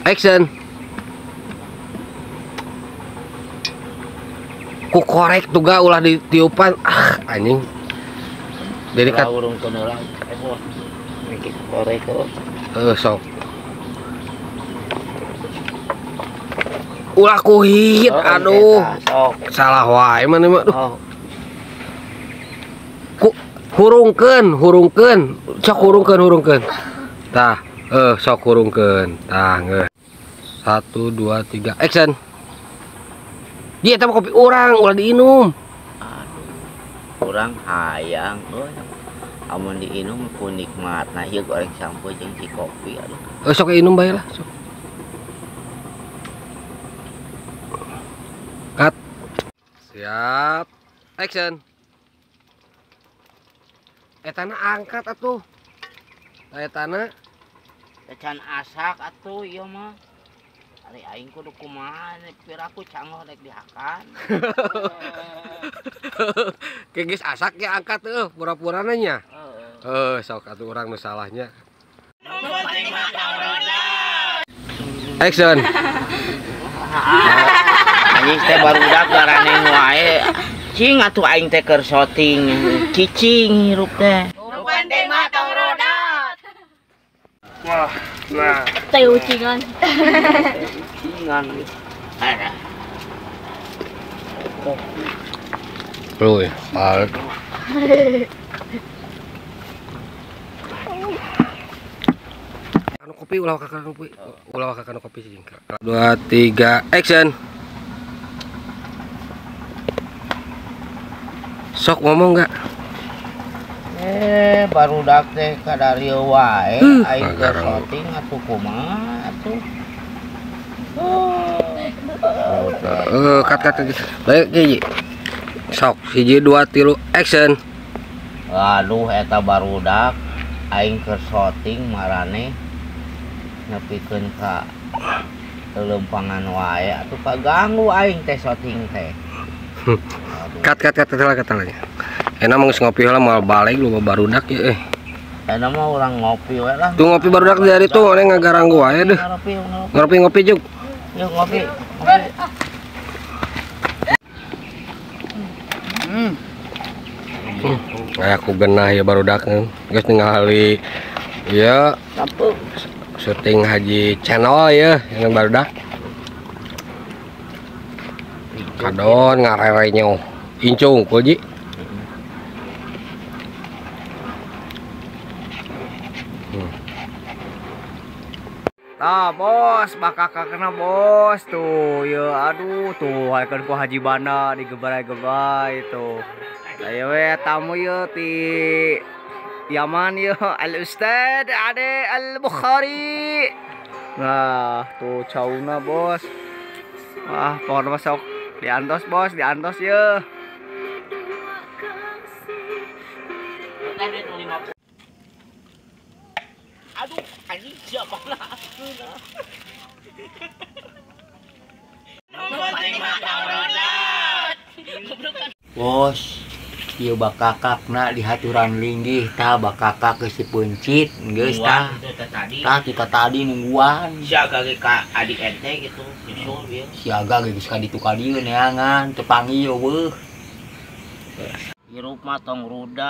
Action. Ku korek tuh ga ulah ditiupan. Ah, anjing. Jadi kat urungkeun heula. Mikir korek kok. Sok. Ulah kuhit, aduh. Salah wae maneh mah. Duh. Ku hurungkeun, hurungkeun. Sok hurungkeun, hurungkeun. Tah, sok hurungkeun. Tah, geus. 1 2 3, action. Dia eta mah kopi urang, ulah diinum. Aduh, urang hayang euy. Amun diinum ku nikmatna ieu goreng sampo jeung si kopi aduh. Sok inum bae lah, sok. Cut. Siap. Action. Etana angkat atuh. Etana can asak atuh ieu mah. Ari aing kudu kumaha piraku cangoh rek dihakan. Ke geus asak ya angkat heuh pura-purana nya. Heuh sok atuh urang nu salahnya. Action. Anjing teh barudak garaneng wae. Cing atuh aing teh keur syuting. Cicing hirup teh. Nu penting mah tong rodat. Wah, nah. Teh ucingan. Ucingan. Ada. Ruy, balik. Anu kopi ulah kakak kopi. Ulah kakak kopi sih. 2 3 action. Sok ngomong enggak? Barudak teh kadarieu wae aing keur syuting atuh kumaha atuh. Cut cut. Baik hiji. Sok 1 2 3 action. Aduh eta barudak aing keur syuting marane nepikeun ka lelempangan wae atuh kaganggu aing teh syuting teh. Cut cut cut cut cut. Enak mah geus ngopi heula moal balik lu barudak ya eh. Enak mah urang ngopi we lah. Tuh ngopi barudak dari tuh orang ngagaranggu wae deh. Ngopi ngopi juk. Yuk ngopi. Kayak aku genah ya barudak geus ningali ya syuting haji channel ya yang barudak. Kadon ngarerenyo incung koji. Nah bos, bakal kena bos tuh, ya aduh tuh, haikeun ku Haji Bana digebai-gebai tuh. Ayo we tamu ye ti Yaman ye, Al Ustad Ade Al Bukhari. Nah tuh cauna bos. Wah, pokoknya masuk diantos bos, diantos ye. Aduh, anjing siapa lah? Bos, ieu bakakakna dihaturan linggih tah bakakak geus dipeuncit geus tah. Tah kita tadi nungguan. Siaga ge ka adik ente gitu, nyusul ieu. Siaga ge geus ka ditu ka dieu neangan teu panggil eueuh. Hirup mah tong rudat.